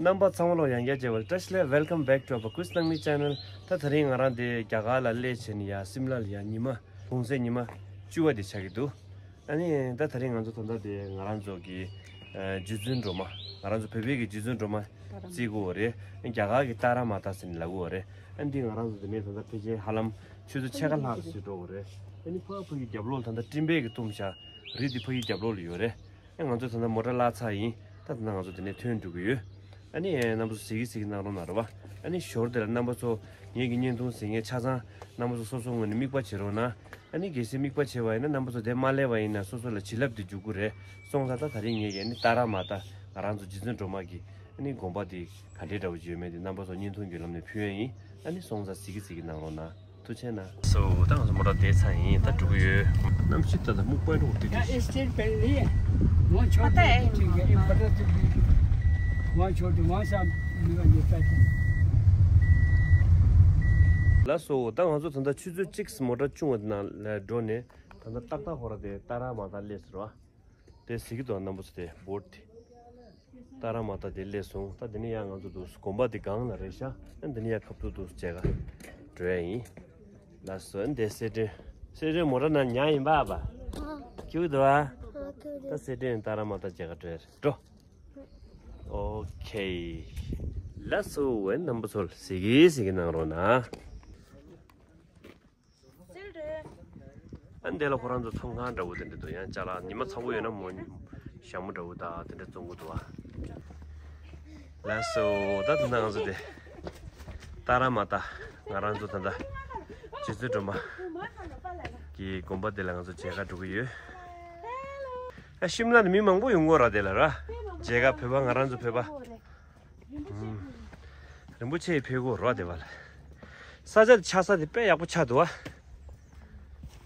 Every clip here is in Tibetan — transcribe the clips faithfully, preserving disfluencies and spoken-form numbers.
རྣམ་པ་ཚང་མ་ལ་ཡང་བསྐྱར་བྱས་པ་བཀྲ་ཤིས་བདེ་ལེགས། Welcome back to our Kuis Nangmi channel. ད་དེ་རིང་ང་རང་འདི་རྒྱ་གར་ལ་སླེབས་བྱས་ནས་ཡ་སིམ་ལ་ལ་ཡ་ཉི་མ་གུང་སེང་ཉི་མ་བཅུ་པ་འདི་ཆགས་ཀྱི་འདུག་ཨ་ནི་ད་དེ་རིང་ང་ཚོ་ད་ལྟ་དེ་ང་རང་ཚོ་གི་ཨ་རྗེ་བཙུན་སྒྲོལ་མ། ང་རང་ཚོ་བོད་པའི་གི་རྗེ་བཙུན་སྒྲོལ་མ་བརྩི་གི་ཡོད་རེད། རྒྱ་གར་གི་ཏཱ་ར་མ་ཏཱ་ཟེར་ནས་ལབ་གི་ཡོད་རེད། ཨ་འདི་ང་རང་ཚོ་དེ་ནས་ད་ལྟ་ཕལ་ཆེར་ཧ་ལམ་ཆུ་ཚོད་ཕྱེད་ཀ་ལྷག་ཙམ་འགྲོ་གི་རེད། ཨ་ནི་ཕ་ཕ་གི་རྒྱབ་ལོགས་ལ་ད་ལྟ་སྤྲིན་པས་གི་བཏུམས་ཤག་རི་འདི་ཕ་གི་རྒྱབ་ལོགས་ལ་ཡོད་རེད། ཨ་ང་ཚོ་ད་ལྟ་མོ་ཊ་བརླག་ཚར་ཡིན། ད་ད་ལྟ་ང་ཚོ་དེ་ནས་ཐོན་འགྲོ་གི་ཡོད། ཨ་ནི་རྣམ་པ་ཚོ་གཟིགས་གི་གཟིགས་གི་གནང་རོགས་གནང་རོགས་པ། ཨ་ནི་ཞོར་དེ་ལ་རྣམ་པ་ཚོ་ངེད་ཀྱི་བརྙན་ཐུང་གཟིགས་མཁན་ཆ་ཚང་རྣམ་པ་ཚོ་སོ་སོ་ངོས་ནས་མིག་དཔེ་བྱེད་རོགས་གནང་། ཨ་ནི་གལ་སྲིད་མིག་དཔེ་བྱས་པ་ཡིན་ན་རྣམ་པ་ཚོ་དེ་མ་སླེབས་པ་ཡིན་ན་སོ་སོ་ལ་བྱིན་རླབས་དེ་འཇུག་གི་རེད། སོང་ཙང་ད་ད་རིང་ངེད་ཀྱིས་ཨ་ནི་ཏཱ་ར་མ་ཏཱ་ང་རང་ཚོ་རྗེ་བཙུན་སྒྲོལ་མ་གི་ཨ་ནི་དགོན་པ་དེ་ག་འདྲའི་འདྲ་བོ་ཅིག་ཡོད་མེད་དེ་རྣམ་པ་ཚོ་བརྙན་ཐུང་གི་ལམ་ནས་ཕུལ་ཡ་ཡིན། ཨ་ནི་སོང་ཙང་གཟིགས་གི་གཟིགས་གི་གནང་རོགས་གནང་། ཐུགས་རྗེ་གནང་། སོ་ད་ང་ཚོ་མོ་ཊ་བསྡད་ཚར་ཡིན། ད་འགྲོ་གི་ཡོད། གནམ་གཤིས་ད་ད་སྨུག་པ་འདྲ་བོ་ཏིག་ཏིག་ཅིག Estate पहले है, वहाँ छोड़ पता है। ठीक है, पता तो भी, वहाँ छोड़, वहाँ से आप ये पैक। ལགས་སོ། ད་ང་ཚོ་ད་ལྟ་ཆུ་ཚོད་གཅིག་མོ་ཊ་ཆུང་བ་དེ་ནང་ལ་འགྲོ་ནས་ད་ལྟ་ཏག་ཏག་ཁོ་ར་དེ་ཏཱ་ར་མ་ཏཱ་སླེབས་ཟེར་བ། དེ་གཟིགས་ཀྱི་འདུག་རྣམ་པ་ཚོ་དེ་བོར་ཌི་དེ། ཏཱ་ར་མ་ཏཱ་དེ་སླེབས་སོང་། ད་དེ་ནས་ཡང་ང་ཚོ་འདུག་དགོན་པ་དེ་སྒང་ལ་རེད་ཤག་ཨ་འདི་ནས་ཡང་ཁ་ཐུག་འདུག་མཇལ་ཁ་འགྲོ་ཡ་ཡིན། ལགས་སོ། ཨ་འདི་སེ་ཏྲེན། སེ་ཏྲེན་མོ་ཊ་ནང་ཉལ་ཡིན་པ་པ། ཨ། ཁྱུག་འདུག་ཨ། ཨ་ཁྱུག་འདུག་ད་སེ་ཏྲེན་ཏཱ་ར་མ་ཏཱ་མཇལ་ཁ་འགྲོ་ཡ་རེད། འགྲོ། ཨོ་ཁེ། ལགས་སོ། ཨ་རྣམ་པ་ཚོ་གཟིགས་གི་གཟིགས་གི་གནང་རོགས་གནང་། ཨ་འདི་ལ་ཁོ་རང་ཚོ་ཚོང་ཁང་འདྲ་བོ་དེ་འདྲ་འདུག་ཡང་ཅ་ལག་ཉི་མ་ཚ་པོ་ཡོད་ན་མོ་ཞྭ་མོ་འདྲ་བོ་དང་དེ་འདྲ་བཙོང་གི་འདུག་ཨ། ལགས་སོ། ད་ད་ལྟ་ང་ཚོ་དེ་ཏཱ་ར་མ་ཏཱ། ང་རང་ཚོ་ད་ལྟ་རྗེ་བཙུན་སྒྲོལ་མ་གི་དགོན་པ་དེ་ལ་ང་ཚོ་མཇལ་ཁ་འགྲོ་གི་ཡོད། ཨ་ཤིམ་ལ་ནས་མི་མང་པོ་ཡོང་གི་ཡོད་ར། དེ་ལ་ར་མཇལ་ཁ། བོད་པ་ང་རང་ཚོ་བོད་པ། རིན་པོ་ཆེ་ཡི་ཕེབས་སྒོ་རོ་དེ་བ་ལ། ས་ཆ་དེ་ཆགས་ས་དེ་དཔེ་ཡག་པོ་ཆགས་འདུག་བ།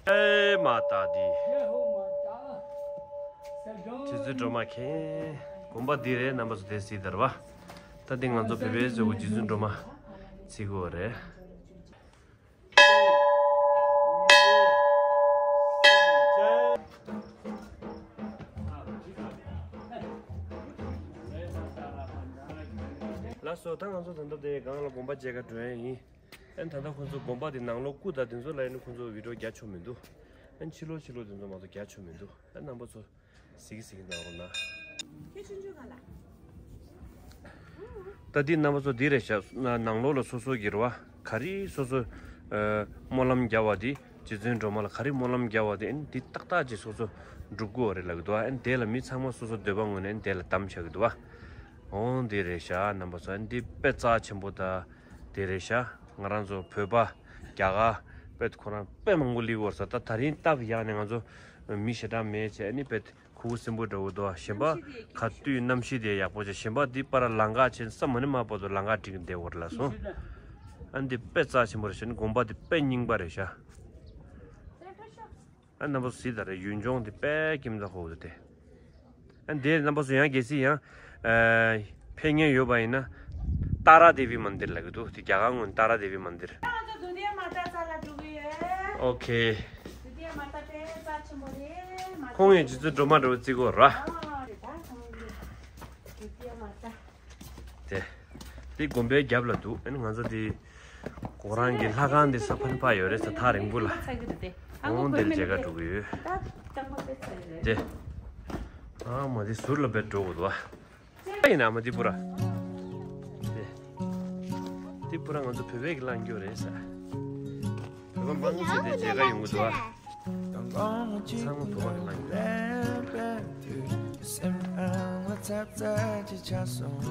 ཨེ་མ་ཏཱ་དེ། རྗེ་བཙུན་སྒྲོལ་མ་མཁན་དགོན་པ་འདི་རེད། རྣམ་པ་ཚོ་དེ་གཟིགས་དར་བ། ད་འདི་ང་ཚོ་བོད་པའི་གཙོ་བོ་རྗེ་བཙུན་སྒྲོལ་མ་བརྩི་གི་ཡོད་རེད། ལགས་སོ། ད་ང་ཚོ་ད་ལྟ་དེ་སྒང་ལ་དགོན་པ་མཇལ་ཁ་འགྲོ་ཡ་ཡིན། ཨན་ད་ལྟ་ཁོང་ཚོ་དགོན་པ་དེ་ནང་ལོགས་སྐུ་དང་དེ་ཚོ་ལ་ཡིན་ན་ཁོང་ཚོ་བི་ཌིའོ་རྒྱག་ཆོག་མི་འདུག་ཨན་ཕྱི་ལོགས་ཕྱི་ལོགས་དེ་ཚོ་མ་གཏོགས་རྒྱག་ཆོག་མི་འདུག་ཨན་རྣམ་པ་ཚོ་གཟིགས་གཟིགས་གནང་རོགས་གནང་། ད་འདི་རྣམ་པ་ཚོ་འདི་རེད་ཤག་ན་ནང་ལོགས་ལ་སོ་སོ་གི་རེད་བ། ག་རེ་སོ་སོ་ཨ་སྨོན་ལམ་རྒྱབ་པ་དེ། རྗེ་བཙུན་སྒྲོལ་མ་ལ་ག་རེ་སྨོན་ལམ་རྒྱབ་པ་དེ་ཨན་འདི་ཏག་ཏག་ཅིག་སོ་སོ་འགྲུབ་དགོས་པ་རེད་ལབ་ཀྱི་འདུག་ཨན་དེ་ལ་མི་ཚང་མ་སོ་སོ་འདོད་པ་ངོས་ནས་ཨན་དེ་ལ་གདམ་བྱ་གི་འདུག་བ། འོང་འདི་རེད་ཤག་རྣམ་པ་ཚོ། ཨན་འདི་དཔེ་རྩ་ཆེན་པོ་ད་དེ་རེད་ཤག་ང་རང་ཚོ་བོད་པ་རྒྱ་གར་དཔེ་ཁོ་རང་དཔེ་མང་པོ་སླེབས་ཡོད་ས། ད་ད་རིང་སྟབས་ཡག་ནས་ང་ཚོ་མི་ཞེ་དྲག་མེད་བྱས་ཨ་ནི་དཔེ་ཁུག་སིམ་པོ་འདྲ་བོ་འདུག་གཞན་པ་ག་དུས་གནམ་གཤིས་དེ་ཡག་པོ་བྱས། གཞན་པ་འདི་པར་ལམ་ཁ་ཆེན་ས་མ་ནི་མ་བར་དུ་ལམ་ཁ་བསྒྲིགས་བསྡད་ཡོད་རེད་ལགས་སོ། ཨ་ནི་འདི་དཔེ་རྩ་ཆེན་པོ་རེད་ཤག་ཨ་ནི་དགོན་པ་འདི་དཔེ་རྙིང་པ་རེད་ཤག་ཨ་རྣམ་པ་ཚོ་གཟིགས་དང་རེད། ཡུལ་ལྗོངས་འདི་དཔེ་ཁྱིམ་ཚང་ཧོ་དུ་དེ། ཨ་འདི་རྣམ་པ་ཚོ་ཡང་གལ་སྲིད་ཡང་ཨ་ཕེབས་མཁན་ཡོད་པ་ཡིན་ན་ཏཱ་ར་དེ་བི་མན་དིར་ལབ་ཀྱི་འདུག་དེ་རྒྱ་གར་ངོས་ནས་ཏཱ་ར་དེ་བི་མན་དིར། ང་ཚོ་དུ་ཏི་ཡ་མ་ཏཱ་ས་ལ་འགྲོ་གི་ཡོད། ཨོ་ཁེ། དུ་ཏི་ཡ་མ་ཏཱ་དཔེ་རྩ་ཆེན་པོ་རེད། མ་ཏཱ་ཁོང་ཡང་རྗེ་བཙུན་སྒྲོལ་མ་འདྲ་བོ་བརྩི་གི་ཡོད་ར། ཨ་རེད་ད་ཁོང་གི་དུ་ཏི་ཡ་མ་ཏཱ། དེ། དེ་དགོན་པའི་རྒྱབ་ལ་འདུག་ཨ་ནི་ང་ཚོ་དེ་ཁོ་རང་གི་ལྷ་ཁང་དེ་ས་ཕན་པ་ཡོད་རེད་ས། ཐག་རིང་པོ་ལ། འོང་དེར་མཇལ་ཁ་འགྲོ་གི་ཡོད། དེ། ཨ་མ་དེ་ཟུར་ལ་བེད་འགྲོ་དགོས་འདུག་ཨ། ཡིན་ན་ཨ་མ་དེ་པུ་ར། དེ། དེ་པུ་ར་ང་ཚོ་བོད་པའི་གི་ལངས་རྒྱུ་རེད་ས། བོད་པ་མང་ཆེ་དེ་མཇལ་ཁ་ཡོང་གི་འདུག་ཨ། ཚང་མ་བོད་པ་གི་ལངས་རྒྱུ་རེད། སེམས་ཨང་ལ་ཚབ་ཚ་ཅིག་ཆགས་སོང་།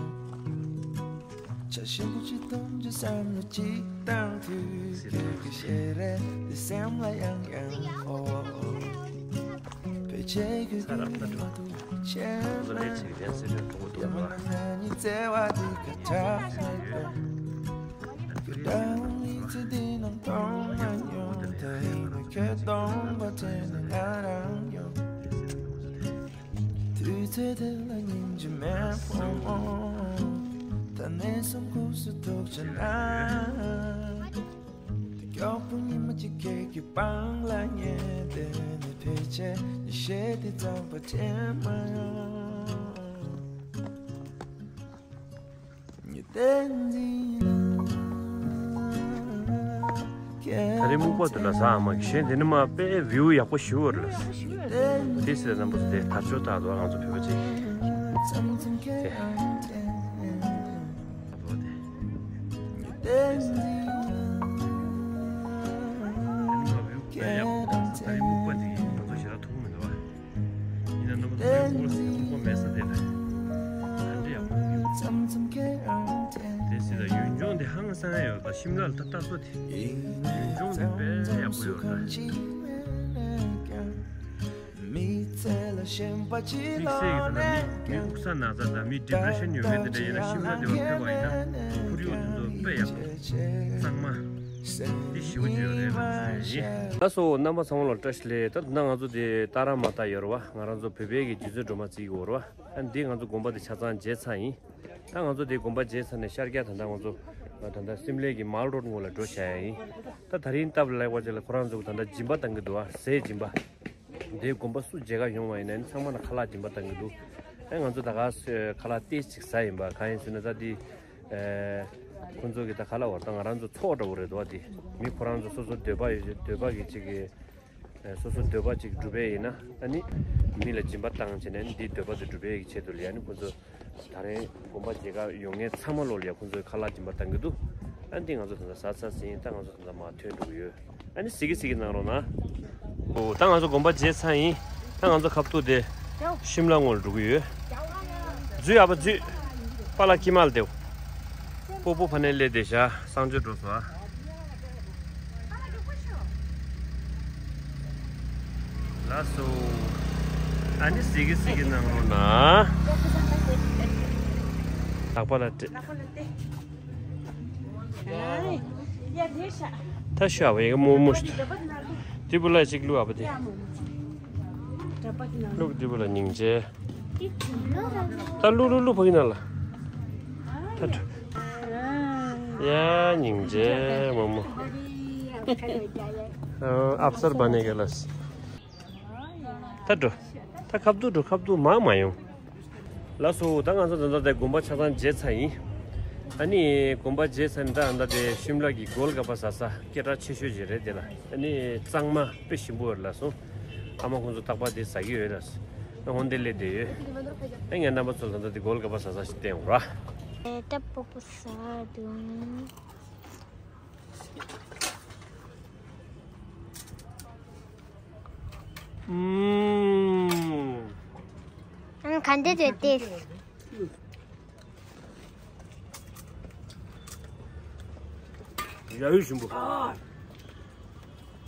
ཆ་ཤིན་ཏུ་ཅི་གཏོང་རྒྱུ་བསམ་བློ་ཅིག་བཏང་དུས་ཁྱོད་ཀྱི་ཞལ་རས་འདི་སེམས་ལ་ཡང་ཡང་ཨོ། བོད་ཆས་ཀྱི་ས་རབ་ལྟ་གྲུབ། ཁོ་ཚོ་ལས་བྱེད་ཀྱི་ལན་སེ་རེ་གྲོགས་པོ་འདུག་ལ། ཡ་མ་ན་ང་གཉིས་བརྩེ་བ་འདི་ག་ཆགས་ཡོད། ཁྱོད་འདྲ་བོ་མི་ཚེ་འདི་ནང་མཐོང་མ་མྱོང་། དེ་ཡིན་ན་ཁྱོད་སྟོང་པ་དེ་ནི་ང་རང་ཡོང་། དུས་ཚོད་དེ་ལ་སྙིང་རྗེ་མེད་ཕོ་མོ། ད་ནས་བཟུང་ཁུག་སུ་ཐུག་ཆ་ན། དེ་མགྱོགས་པོ་ཉི་མ་གཅིག་ཁྱེད་ཀྱི་པང་ལ་ཉལ་བསྡད་ནས་ཕལ་ཆེར་ཉི་ཤེལ་དེ་ཙམ་པ་དྲན་མ་ཡོང་། ད་རེས་སྨུག་པ་འདུག་ལ་ཟ་ཨ་མ་གཞན་དེ་ནི་མ་དཔེ་བིའུ་ཡག་པོ་ཞུ་བར་ལ། དེ་སྲིད་རྣམ་པ་ཚོ་དེ་དར་ལྕོག་དག་འདུག་ང་ཚོ་བོད་པ་ཅིག་དེ། དེ་སྲིད་ལ་ཡུལ་ལྗོངས་དེ་ཧང་སང་ཡོད་ད། ཤིམ་ལ་ལ་ད་ལྟ་སོ་དེ་ཡུལ་ལྗོངས་དེ་དཔེ་ཡག་པོ་ཡོད་ད། མི་ཚེ་ལ་ཞེན་པ་ཅི་ལ་དམིགས་ཀྱང་། དམིགས་བསལ་གྱི་ད་ལྟ་མི་མི་དབུགས་ས་ན་ཚ་དང་མི་ཌི་པི་རེ་ཤན་ཡོད་མཁན་དེ་འདྲ་ཡིན་ན་ཤིམ་ལ་དེ་བ་ཕེབས་པ་ཡིན་ན་ཁོར་ཡུག་དེ་ཚོ་དཔེ་ཡག་པོ་གཙང་མ་དེ་ཞེ་པོ་ཅིག་ཡོད་རེད་ལབ་ཞུ་ཡ་ཡིན། ལགས་སོ་རྣམ་པ་ཚང་མ་ལ་བཀྲ་ཤིས་བདེ་ལེགས། ད་ད་ང་ཚོ་དེ་ཏཱ་ར་མ་ཏཱ་ཡོད་རེད་བ། ང་རང་ཚོ་བོད་པའི་གི་རྗེ་བཙུན་སྒྲོལ་མ་རྩེའི་གི་འོ་རེད་བ། ཨ་འདི་ང་ཚོ་དགོན་པ་དེ་ཆ་ཚང་མཇལ་ཚར་ཡིན། ད་ང་ཚོ་དེ་དགོན་པ་མཇལ་ཚར་ནས་ཤར་རྒྱག་ད་ལྟ་ང་ཚོ་ད་ལྟ་སིམ་ལའི་གི་མལ་རོཌ་ངོས་ལ་འགྲོ་བྱ་ཡ་ཡིན། ད་ད་རིང་སྟབས་ལེགས་པ་ཅིག་ལ་ཁོ་རང་ཚོ་ད་ལྟ་སྦྱིན་པ་བཏང་གི་འདུག་བ། ཟས་སྦྱིན་པ། འདིའི་དགོན་པ་སུ་མཇལ་ཁ་ཡོང་བ་ཡིན་ན་ནི་ཚང་མ་ལ་ཁ་ལག་སྦྱིན་པ་བཏང་གི་འདུག་ཨེ་ང་ཚོ་ད་ག་ཁ་ལག་ཏོག་ཙམ་ཟ་ཡིན་པ། གང་ཡིན་ཟེར་ན་ད་འདི་ཨེ་ཁོང་ཚོ་གི་ད་ཁ་ལག་བར་ད་ང་རང་ཚོ་ཚོགས་འདྲ་བོ་རེད་འདུག་བ། འདི་མི་ཁོ་རང་ཚོ་སོ་སོ་འདོད་པ་ཡོད། འདོད་པ་གི་ཅིག་གི་ཨེ་སོ་སོ་འདོད་པ་ཅིག་འགྲུབ་པ་ཡིན་ན་ཨ་ནི་མི་ལ་སྦྱིན་པ་བཏང་བྱས་ནས་ཨ་ནི་འདིའི་འདོད་པ་དེ་འགྲུབ་པའི་གི་ཆེད་དུ་ལ་ཡ་ནི་ཁོང་ཚོ། ད་རེས་དགོན་པ་མཇལ་ཁ་ཡོང་མཁན་ཚང་མ་ལོག་ལ་ཡ་ཁོང་ཚོའི་ཁ་ལག་སྦྱིན་པ་བཏང་གི་འདུག་ཨ་འདི་ང་ཚོ་ད་ལྟ་ཟ་ཚར་ཟིན། ད་ང་ཚོ་ད་ལྟ་མར་ཐོན་འགྲོ་གི་ཡོད། ཨ་ནི་གཟིགས་གི་གཟིགས་གི་གནང་རོགས་གནང་། ཨོ་ད་ང་ཚོ་དགོན་པ་མཇལ་ཚར་ཡིན། ད་ང་ཚོ་ཁ་ཐུག་དེ་ཤིམ་ལ་ངོས་ལ་འགྲོ་གི་ཡོད། འཛུལ་ཨ་ཕ་འཛུལ། པཱ་ལགས་ཀྱི་མལ་དེ། སྤོ་བོ་ཕ་ནས་སླེབས་བསྡད་ཤག་གསང་སྤྱོད་འགྲོ་སོང་ཨ། ལགས་སོ། ཨ་ནི་གཟིགས་གི་གཟིགས་གི་གནང་རོགས་གནང་། ལག་པ་ལ་སྤྲད། ད་ཤོད་ཨ་བ་ཡི་གེ་མོ་མོ་ཞིག་དེ་བུ་ལ་ཅིག་བླུག་ཨ་བ་དེ། བླུག་དེ་བུ་ལ་སྙིང་རྗེ། ད་བླུག་བླུག་བླུག་ཕ་གི་ནང་ལ། ད་འགྲོ། ཡ་སྙིང་རྗེ་མོ་མོ། ཨ་ཨབ་སར་བ་ནེ་ག་ལ། ད་འགྲོ། ད་ཁ་བསྡུ་འགྲོ། ཁ་བསྡུ་མང་མ་ཡོང་། ལགས་སོ། ད་ང་ཚོ་ད་ལྟ་དེ་དགོན་པ་ཆ་ཚང་མཇལ་ཚར་ཡིན། ཨ་ནི་དགོན་པ་མཇལ་ཚར་ནས་ད་ད་དེ་ཤིམ་ལ་གི་གོལ་ག་པ་ཟ་ས་སྐད་གྲགས་ཆེ་ཤོས་ཅིག་རེད་དེ་ལ། ཨ་ནི་གཙང་མ་དཔེ་ཞིམ་པོ་ཡོད་ལགས་སོ། ཨ་མ་ཁོང་ཚོ་རྟག་པར་དེ་ཟ་གི་ཡོད་ལགས་སོ། ཨ་འོན་ཏེ་སླེབས་བསྡད་ཡོད། ཨ་ངས་རྣམ་པ་ཚོ་ལ་ད་ལྟ་དེ་གོལ་ག་པ་ཟ་ས་ཞིག་བསྟན་འོང་ར། ད་སྤོ་བོ་ཟ་དུང་། ཨུམ། ཨང་ག་འདྲ་རེད་དེ། ཡ་ཡུ་ཞིམ་པོ།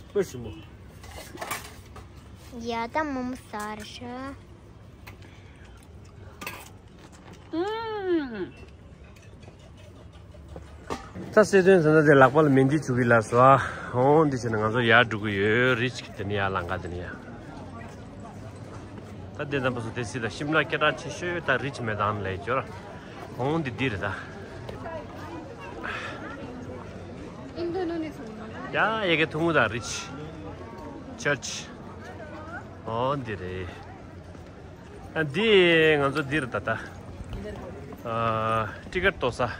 དཔེ་ཞིམ་པོ། ཡ་ད་མོ་མོ་ཟ་རེད་ཤག་ཨུམ། ད་སེ་དོན་ཟེར་ན་དེ་ལག་པ་ལ་མེ་འདི་བྱུག་གི་ལགས་སོ། འོང་འདི་བྱས་ན་ང་ཚོ་ཡར་འགྲོ་གི་ཡོད། རི་ཆིག་དེ་ནི་ཡར་ལང་ག་དེ་ནི་ཡར། ད་དེ་ཙམ་པ་སུ་དེ་སྲིད་ད་ཤིམ་ལ་སྐད་གྲགས་ཆེ་ཤོས་ད་རི་ཆིག་མེ་དཱན་ལས་འབྱོར། འོང་འདི་འདི་རེད་ད། ཡ་ཡ་གི་ཐུང་ངུ་ད་རི་ཆིག་ཅར་ཆི། འོང་འདི་རེད། ཨ་འདི་ང་ཚོ་འདིར་ད་ལྟ་ཨ་ཊི་ཀེ་ཊི་གཏོར་ས།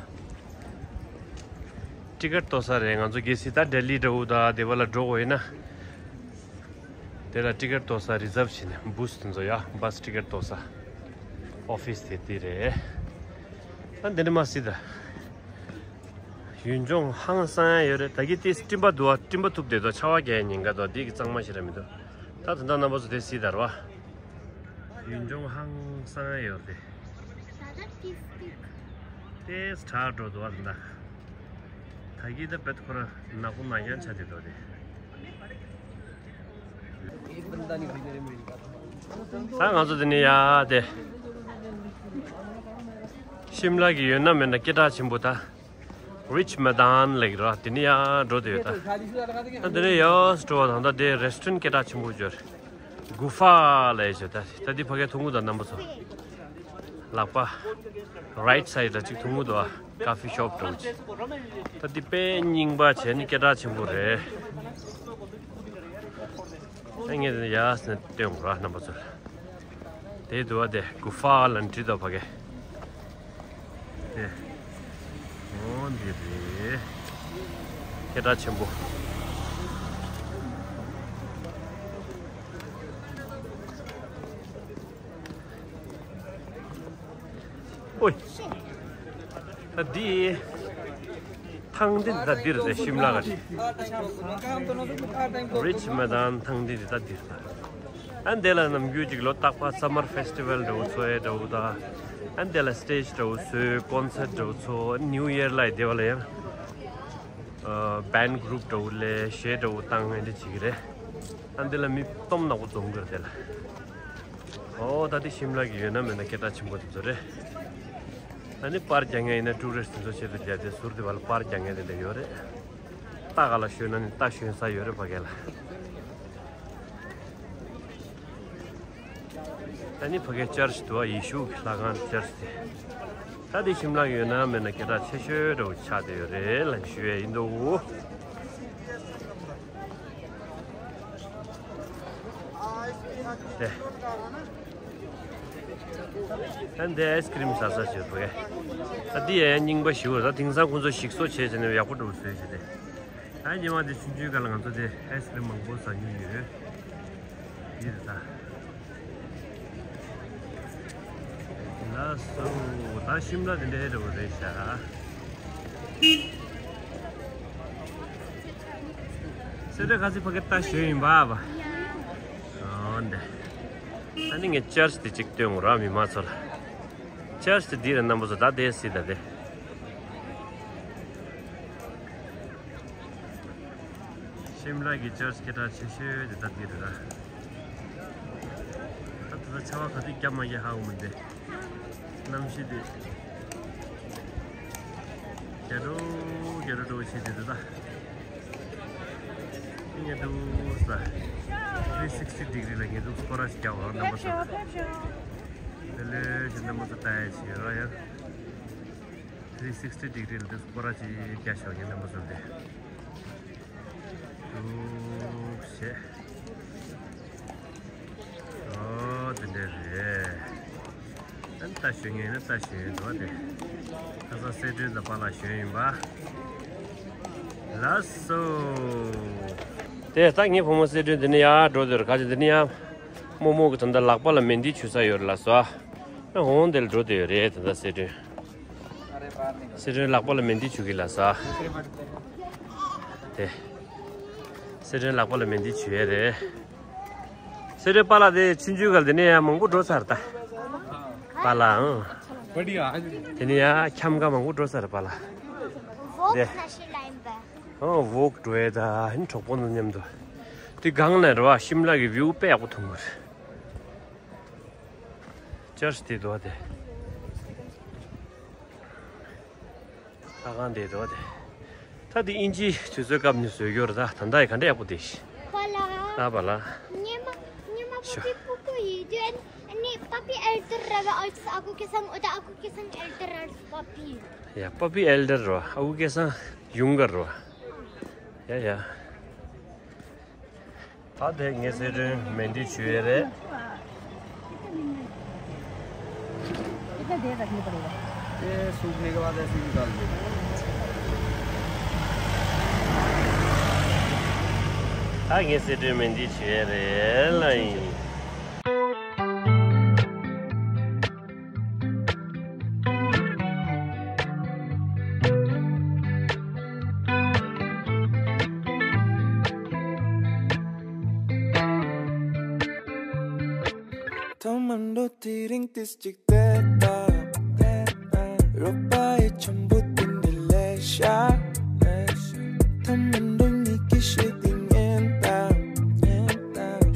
ཊི་ཀེ་ཊི་གཏོར་ས་རེད། ང་ཚོ་གལ་སྲིད་ད་ལྡི་ལི་འདྲ་བོ་དང་དེ་བ་ལ་འགྲོ་དགོས་ཡིན་ན། དེ་ལ་ཊི་ཀེ་ཊི་གཏོར་ས་རི་ཛར་བ་བྱས་ནས་བྷུ་སི་དེ་ཚོ་ཡ་བྷ་སི་ཊི་ཀེ་ཊི་གཏོར་ས་ཨོ་ཕི་སི་དེ་འདི་རེད། ཨ་འདི་ནི་མ་སྲིད་ད། ཡུལ་ལྗོངས་ཧང་སང་ཡ་ཡོད་རེད། ད་གི་ཏིས་སྤྲིན་པ་འདུག་བ། སྤྲིན་པ་ཐུབ་བསྡད་དོ། ཆར་པ་རྒྱག་ཉེན་ཁ་འདུག་འདི་གི་གཙང་མ་ཞིག་ར་མི་འདུག་ད་ད་ལྟ་རྣམ་པ་ཚོ་དེ་སྲིད་དར་བ། ཡུལ་ལྗོངས་ཧང་སང་ཡ་ཡོད་རེད། ཏིས་དྲག་འགྲོ་འདུག་བ་ད། ད་གི་ད་བེད་ཁོ་ར་ནག་པོ་ནག་རྐྱང་ཆ་དེ་འདུག་རེད། ད་ང་ཚོ་འདི་ནས་ཡར་དེ་ཤིམ་ལ་གི་ཡོད་ན་མེད་ན་སྐད་གྲགས་ཆེན་པོ་ད་རི་ཆིག་མེ་དཱན་ལབ་ཀྱི་རེད། དེ་ནས་ཡར་འགྲོ་བསྡད་ཡོད་ད། ད་འདི་ནས་ཡར་འགྲོ་བ་དང་ད་དེ་རེ་སི་ཊོ་རན་ཊི་དང་ད་དེ་རེ་སི་ཊོ་རན་ཊི་སྐད་གྲགས་ཆེན་པོ་ཅིག་ཡོད་རེད། གུ་ཧྥ་ལབ་ཡས་ཅིག་ཡོད་ད། ད་འདི་ཕ་གིར་མཐོང་གི་འདུག་རྣམ་པ་ཚོ། ལག་པ་རའིཊ་སའིཌ་ལ་གཅིག་མཐོང་གི་འདུག་ཨ། ཀ་ཧྥི་ཤོབ་འདྲ་བོ་ཅིག་ད་འདི་དཔེ་རྙིང་པ་བྱས་ནས་སྐད་གྲགས་ཆེན་པོ་རེད། ཨ་ངས་དེ་ནས་ཡར་སོང་ནས་སྟོན་དགོས་ར་རྣམ་པ་ཚོར། དེ་འདུག་ཨ། དེ་གུ་ཧྥ་ལབ་བྲིས་འདུག་ཕ་གིར། དེ་ འདི་རེད། སྐད་གྲགས་ཆེན་པོ། ཨོའི། ད་འདི། ཐང་འདི་ད་འདིར་རེད། ཤིམ་ལ་ག་རེད། Rich Madan ཐང་འདི་ད་འདིར་ད། ཨ་འདི་ལ་ནམ་རྒྱུན་ཅིག་ལོ་རྟག་པར་Summer Festival འདྲ་བོ་ཚོགས་ཡས་འདྲ་བོ་དང་། ཨ་འདི་ལ་stage འདྲ་བོ་བཟོས། concert འདྲ་བོ་ཚོགས། New Year ལ་ཡི་དེ་བ་ལ་ཡང་band group འདྲ་བོ་ལས་གཞས་འདྲ་བོ་བཏང་ཨ་འདི་བྱེད་ཀྱི་རེད། ཨ་འདི་ལ་མི་སྟོང་ནག་པོ་འཛོམས་ཀྱི་རེད་དེ་ལ། ཨོ་ད་འདི་ཤིམ་ལ་གི་ཡོད་ན་མེད་ན་སྐད་གྲགས་ཆེན་པོ་དེ་ཚོ་རེད། ཨ་ནི་པར་རྒྱག་མཁན་ཡིན་ན་tourist དེ་ཚོ་ཆེད་དུ་རྒྱག་དེ་ཟུར་དེ་བ་ལ་པར་རྒྱག་མཁན་དེ་འདྲ་ཡོད་རེད། རྟ་ག་ལ་ཞོན་ན་ནི་རྟ་ཞོན་ས་ཡོད་རེད་ཕ་གི་ལ། ད་ནི་ཕ་གི་church འདུག་ཨ། ཡེ་ཤུ་གི་ལྷ་ཁང་church དེ། ད་འདི་ཤིམ་ལ་ཡོད་ན་མེད་ན་སྐད་གྲགས་ཆེ་ཤོས་འདྲ་བོ་ཆགས་བསྡད་ཡོད་རེད་ལབ་ཞུ་ཡས་ཡིན་འདུག་དེ། ད་འདི་ice cream ཟ་ས་བྱོས་ཕ་གི། ད་འདི་ཡང་རྙིང་པ་ཞིག་རེད། ད་དེང་སང་ཁོང་ཚོ་ཞིག་གསོ་བྱས་བྱས་ནས་ཡག་པོ་འདྲ་བོ་བཟོས་བྱས་ཏེ། ད་ཉི་མ་འདི་ཆུང་ཆུང་སྒང་ལ་ང་ཚོ་དེ་ice cream མང་པོ་ཟ་མྱོང་ཡོད། འདི་རེད་ད། ལགས་སོ། ད་ཤིམ་ལ་དེ་འདྲའི་འདྲ་བོ་རེད་ཤག་སེ་འབྲས་ཁ་སི་ཕ་གི་རྟ་ཞོན་ཡིན་པ་བ། ཨོ་འདི། ཨ་ནི་ངས་church དེ་གཅིག་སྟོན་དགོས་ར་མི་མང་ཚོ་ལ། church དེ་འདི་རེད་རྣམ་པ་ཚོ། ད་དེ་སྲིད་ད་དེ། ཤིམ་ལ་གི་church སྐད་གྲགས་ཆེ་ཤོས་དེ་ད་འདི་རེད་ད། ད་ད་ཆར་པ་ག་དུས་བརྒྱབ་མ་བརྒྱབ་ཧ་གོ་མི་འདུག་གནམ་གཤིས་དེ་རྒྱ་སྒྲོ་རྒྱ་སྒྲོ་སྒྲོ་བྱེད་དེ་འདུག་ད། ཉལ་འདུག་ས། three sixty degree ལ་ཉལ་འདུག་སྐོར་ར་ཞིག་རྒྱག་འོང་རྣམ་པ་ཚོ། དེ་ལས་ཞིག་རྣམ་པ་ཚོ་ལྟ་ཡ་ཞིག་ཡོད་ར་ཡ། three sixty degree ལ་འདུག་སྐོར་ར་ཅིག་རྒྱག་ཤོག་ཉལ་རྣམ་པ་ཚོ་དེ། འདུག་ཞེས། ཨོ་དེ་འདྲ་རེད། ཨ་ནི་རྟ་ཞོན་མཁན་ནི་རྟ་ཞོན་ཡོད་འདུག་བ་དེ། ཁ་སང་སེ་སྒྲོན་དང་པཱ་ལགས་ཞོན་ཡིན་པ། ལགས་སོ། དེ་ད་ངའི་བུ་མོ་སེ་སྒྲོན་དེ་ནས་ཡར་འགྲོ་འདོད་རེད། ག་ཅི་དེ་ནས་ཡར་རྨོ་མོ་གི་ད་ལྟ་ལག་པ་ལ་མེ་མདའི་འཇུ་ས་ཡོད་རེད་ལགས་སོ། ཨ་འོང་དེ་ལ་འགྲོ་འདོད་ཡོད་རེད་ད་ལྟ་སེ་སྒྲོན། སེ་སྒྲོན་ལག་པ་ལ་མེ་མདའི་འཇུ་གི་ལགས་སོ། དེ། སེ་སྒྲོན་ལག་པ་ལ་མེ་མདའི་འཇུ་ཡས་རེད། སེ་སྒྲོན་པཱ་ལགས་དེ་ཆུང་ཆུང་སྒང་དེ་ནས་ཡང་མང་པོ་འགྲོ་ཚར་ད། པཱ་ལགས་ཨང་། དེ་ནས་ཡང་འཁྱམ་ག་མང་པོ་འགྲོ་ཚར་པཱ་ལགས། དེ། ཨང་ཝོག་འགྲོ་ཡས་ད་ཧིན་གྲོགས་པོ་ཚོ་མཉམ་དུ། དེ་སྒང་ལ་རེད་བ་ཤིམ་ལ་གི་view དཔེ་ཡག་པོ་མཐོང་གི་རེད། church དེ་འདུག་བ་དེ། ལྷ་ཁང་དེ་འདུག་བ་དེ། ད་དེ་དབྱིན་ཇིའི་དུས་ཚོད་སྐབས་ནས་བཟོས་ཡོད་རེད་ད། ད་ལྟ་ཡི་ག་འདྲ་ཡག་པོ་དེ་ཤི། པཱ་ལགས། ཨ་པཱ་ལགས། ཉི་མ་ཉི་མ། ཤོ། པ་པི་པུ་པུ་ཡིན་དུས་ཨ་ནི་པ་པི་ཨེལ་ཌར་ར་བ་ཨོ་ཙི་ཨ་ཁུ་སྐལ་བཟང་ཨོ་ད་ཨ་ཁུ་སྐལ་བཟང་ཨེལ་ཌར་ར་པ་པི། ཡ་པ་པི་ཨེལ་ཌར་ར་བ་ཨ་ཁུ་སྐལ་བཟང་ཡུང་གར་ར་བ། ཡ་ཡ། ད་དེ་ངས་སེ་སྒྲོན་མེ་མདའི་འཇུ་ཡས་རེད། ये सूखने के बाद ऐसे निकाल दे। ད་ངས་སེ་སྒྲོན་མེ་མདའི་འཇུ་ཡས་རེད་ལ་ཡིན། ཐོག་མར་འགྲོ་དེ་རིང་ཏིས་གཅིག་བལྟས་ད། རོགས་པ་ཡི་འཆམ་པོ་དེ་འདྲ་ལས་ཤ། ཐོག་མར་འགྲོ་ཉིད་ཀྱི་ཤེས་དེ་ཉན་ད།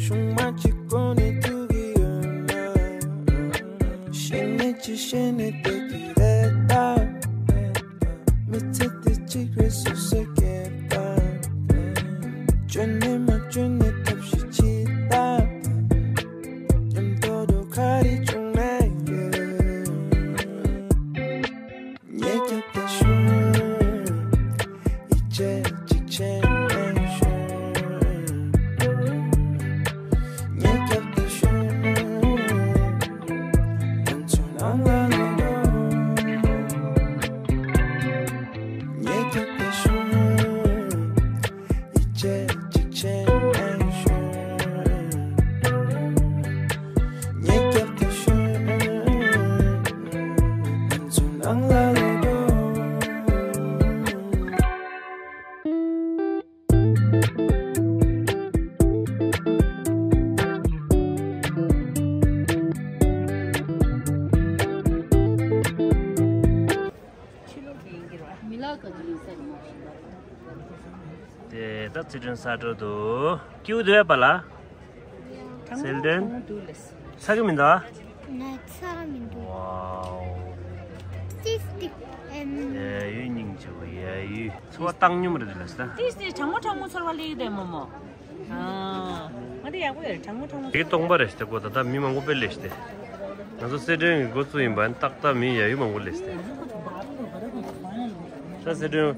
ཤུང་མ་གཅིག་གོ་ནས་ཐུག་གི་ཡོད་ན། ཤེས་ནས་ཅི་ཤེས་ནས་བལྟས་ཀྱི་རེད་ད། མི་ཚེ་འདི་གཅིག་རེད་སོ་སོས་སྐྱེལ་ད། བཅོས་ནས་མ་བཅོས་ནས་ཐབས་ཤེས་བྱེད་ད། མཉམ་དུ་འགྲོ་ག་རེ་བྱུང་ན་ཡོད། ཉེ་རྒྱབ་ཏུ་ཤོག་ཡིད་ཆེས་གཅིག་བྱས་ནས་ཤོག་ཉེ་རྒྱབ་ཏུ་ཤོག་ང་ཚོ་ལམ་ལ་ལོག་འགྲོ། དེ་ད་སི་ཁྲོན་ས་འགྲོ་འདུག་ཀིའུ་འདུག་པ་ལ། སི་ཁྲོན། ཚ་གི་མི་འདུག་ང་ཚ་མི་འདུག་ཝའོ། ཏིས་ཏིག་ཨེམ། ཡ་ཡུ་སྙིང་རྗེ་བོ་ཡ་ཡུ། ཚོར་བ་བཏང་སྙོམས་རེད་འདུག་ལ་ས། ཏིས་ཏིས་གྲང་མོ་གྲང་མོ་ཚོར་བ་སླེབས་ཀྱི་བསྡད་མོ་མོ། ཨ། ང་དེ་ཡག་པོ་ཡོད་རེད། གྲང་མོ་གྲང་མོ། དེ་སྟོང་པ་རེད་ཤག་གོ། ད་ལྟ་མི་མང་པོ་དཔེ་སླེབས་ཤག་སྟེ། ང་ཚོ་སི་ཁྲོན་གྱི་འགོ་བཙུགས་ཡིན་པ་ནི་ཏག་ཏག་མི་ཡ་ཡུ་མང་པོ་སླེབས་ཤག་སྟེ། ད་སི་ཁྲོན་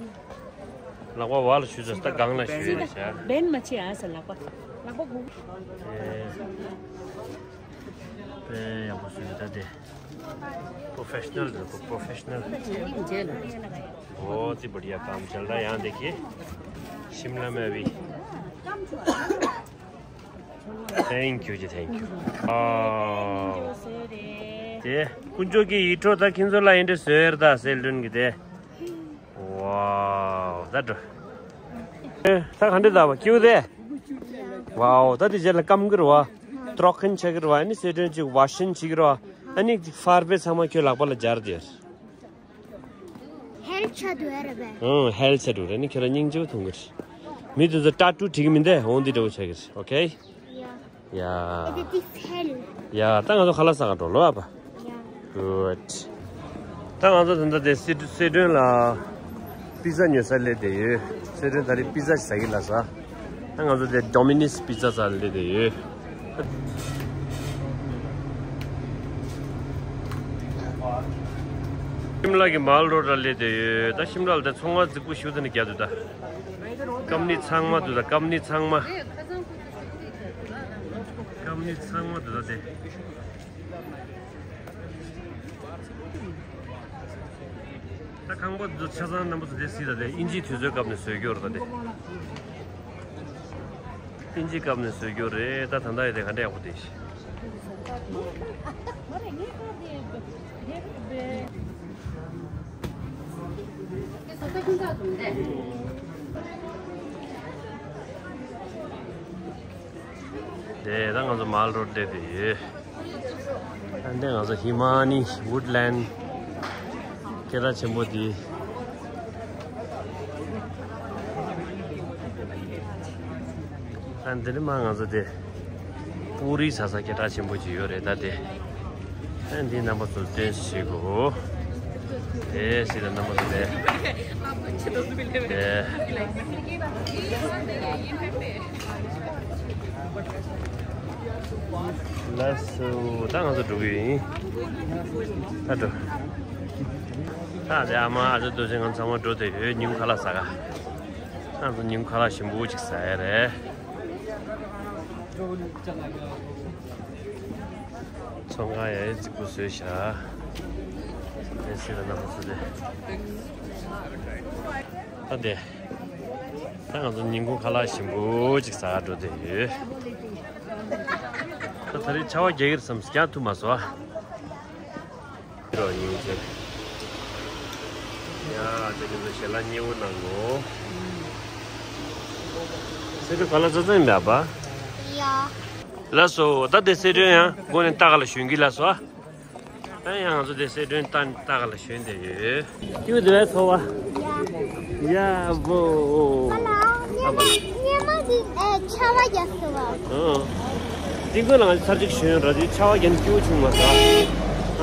ལག་པ་བར་ལ་གཞུས་ཚར། ད་སྒང་ལ་གཞུས་རེད་ཤག། བན་མ་བྱེད་ཨ་ཟེར་ལག་པ། ལག་པ་སྒུག་དཔེ་ཡག་པོ་བཟོས་ཡོད་ད་དེ། Professional རེད། Professional. बहुत ही बढ़िया काम चल रहा है यहाँ। देखिए शिमला में अभी। Thank you ཇི། Thank you. ཨོ། དེ་དཀོན་མཆོག་གི་ཡིད་འཕྲོག་ད་ཁྱེད་ཚོ་ལ་ཡིན་འདྲ་བཟོས་ཡོད་ད་སི་ཁྲོན་གྱི་དེ། ཝའོ། ད་འགྲོ། ཨེ། ད་ག་འདྲ་ད་བ་ཀིའུ་དེ། ཝའོ། ད་དེ་རྗེས་ལ་སྐམ་གི་རེད་བ། ཏྲོག་ཁན་ཆགས་ཀྱི་རེད་བ། ཨ་ནི་སི་ཁྲོན་ཅིག་ཝ་ཤན་བྱེད་ཀྱི་རེད་བ། ཨ་ནི་ཧྥར་པེ་ཚང་མ་ཁྱོད་ལག་པ་ལ་སྦྱར་དེ། ཧེལ་ཆ་འདུག་ཨ་རེད་པས། ཨང་། ཧེལ་ཆ་འདུག་རེད། ཨ་ནི་ཁྱོད་རང་སྙིང་རྗེ་པོ་མཐོང་གི་རེད། མི་དེ་ཚོ་ཊ་ཊུ་བྲིས་ཀྱི་མིན་དེ་འོང་འདི་འདྲ་བོ་ཆགས་ཀྱི་རེད། ཨོ་ཁེ། ཡ། ཡ། ཨེ་དེ་ཧེལ། ཡ། ད་ང་ཚོ་ཁ་ལག་ཟ་ག་འགྲོ་ལོ་ཨ་ཕ། ཡ། Good. ད་ང་ཚོ་ད་ལྟ་དེ་སི་སི་ཁྲོན་ལ་པི་ཛ་ཉོ་ས་སླེབས་བསྡད་ཡོད། སི་ཁྲོན་ད་རེས་པི་ཛ་ཞིག་ཟ་གི་ལ་ས། ད་ང་ཚོ་དེ་ཌོ་མི་ནིས་པི་ཛ་ཟ་སླེབས་བསྡད་ཡོད། ཤིམ་ལ་གི་མཱལ་རོཌ་ལ་སླེབས་བསྡད་ཡོད། ད་ཤིམ་ལ་ལ་ད་ཚོང་བ་རྫིག་པོ་ཞིག་ད་ནི་རྒྱག་འདུག་ད་ཀམ་ནི་ཚང་མ་འདུག་ད་ཀམ་ནི་ཚང་མ། ཀམ་ནི་ཚང་མ་འདུག་ད་དེ། ད་ཁང་པ་འདི་ཆ་ཚང་རྣམ་པ་ཚོ་དེ་གཟིགས་ད་དེ། ཨིན་ཇིའི་དུས་ཚོད་སྐབས་ནས་བཟོས་རྒྱུ་རེད་ད་དེ། ཨིན་ཇིའི་སྐབས་ནས་བཟོས་རྒྱུ་རེད། ད་ད་ལྟ་ཡི་དེ་ག་འདྲ་ཡག་པོ་དེ་ཤི། དེ་ད་ང་ཚོ་མཱལ་རོཌ་སླེབས་བསྡད་ཡོད། ཨ་འདི་ང་ཚོ་ཧི་མ་ནི་ཝུཌ་ལེན་སྐད་གྲགས་ཆེན་པོ་དེ། ཨ་འདི་ནི་མ་ང་ཚོ་དེ་པུ་རི་ཟ་ས་སྐད་གྲགས་ཆེན་པོ་ཅིག་ཡོད་རེད་ད་དེ། ཨ་འདི་རྣམ་པ་ཚོ་སྟོན་ཞིག་གོ། དེ་སྲིད་ལ་རྣམ་པ་ཚོ་དེ། དེ། ལགས་སོ། ད་ང་ཚོ་འགྲོ་གི་ཡིན། ད་འགྲོ། ད་དེ་ཨ་མ་ཨ་ཅག་རྡོ་རྗེ་ང་ཚང་མ་འགྲོ་དེ་ཡོད། ཉིན་གུང་ཁ་ལག་ཟ་ག་ང་ཚོ་ཉིན་གུང་ཁ་ལག་ཞིམ་པོ་ཅིག་ཟ་ཡ་རེད། ཚོང་ཁང་ཡ་ཡི་རྫིག་པོ་བཟོས་ཤག་དེ་སྲིད་ལ་རྣམ་པ་ཚོ་དེ། ད་དེ། ད་ང་ཚོ་ཉིན་གུང་ཁ་ལག་ཞིམ་པོ་ཅིག་ཟ་ག་འགྲོ་དེ་ཡོད། ད་ད་རེས་ཆར་པ་རྒྱག་གི་རེད་བསམ་རྒྱག་ཐུབ་མ་སོང་ཨ། རོ་ཉིན་ཅེ། ཡ་དེ་ནི་ཞལ་ལག་མཉེས་པོ་གནང་གོ། སི་ཁྲོན་ག་ལ་ཙ་ཙ་ཡིན་པ་ཨ་ཕ། ཡ། ལགས་སོ། ད་དེ་སི་ཁྲོན་ཡང་སྒོ་ནས་ལྟ་ག་ལ་ཞོན་གི་ལགས་སོ། ད་ཡང་ང་ཚོ་དེ་སི་ཁྲོན་ལྟ་ལྟ་ག་ལ་ཞོན་བསྡད་ཡོད། ཀྱུ་དེ་བས་ཚོ་བ། ཡ་བོ། ཨ་ལ། ཉི་མ་ཉི་མ་གི་ཨེ་ཆར་པ་རྒྱག་སོང་བ། ཨང་། ཏིང་ཀོ་ལ་ང་ཚོ་ཚར་གཅིག་ཞོན་ར་དེ་ཆར་པ་རྒྱག་ནས་སྐྱིད་པོ་བྱུང་མ་སོང་།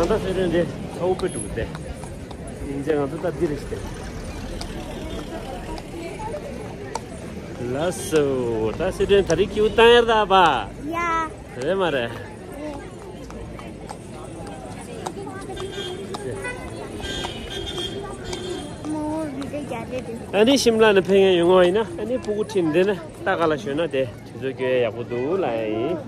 ཨང་། ད་སི་ཁྲོན་དེ་ཚ་བོ་དཔེ་འདུག་སྟེ། ཡིན་ཙང་ང་ཚོ་ད་འདི་རེད་ཤི་སྟེ། ལགས་སོ། ད་སི་ཁྲོན་ད་རེས་སྐྱིད་པོ་བཏང་ཡར་ད་པ། ཡ། རེད་མ་རེད། མོ་བི་ཛ་རྒྱག་རེད་དེ། ཨ་ནི་ཤིམ་ལ་ནས་ཕེབས་མཁན་ཡོང་བ་ཡིན་ན་ཨ་ནི་སྤུ་གུ་ཁྲིད་འདི་ནས་ལྟ་ག་ལ་ཞོན་ན་དེ་དུས་ཚོད་སྐྱོལ་ཡག་པོ་འདུག་ལབ་ཡ་ཡིན།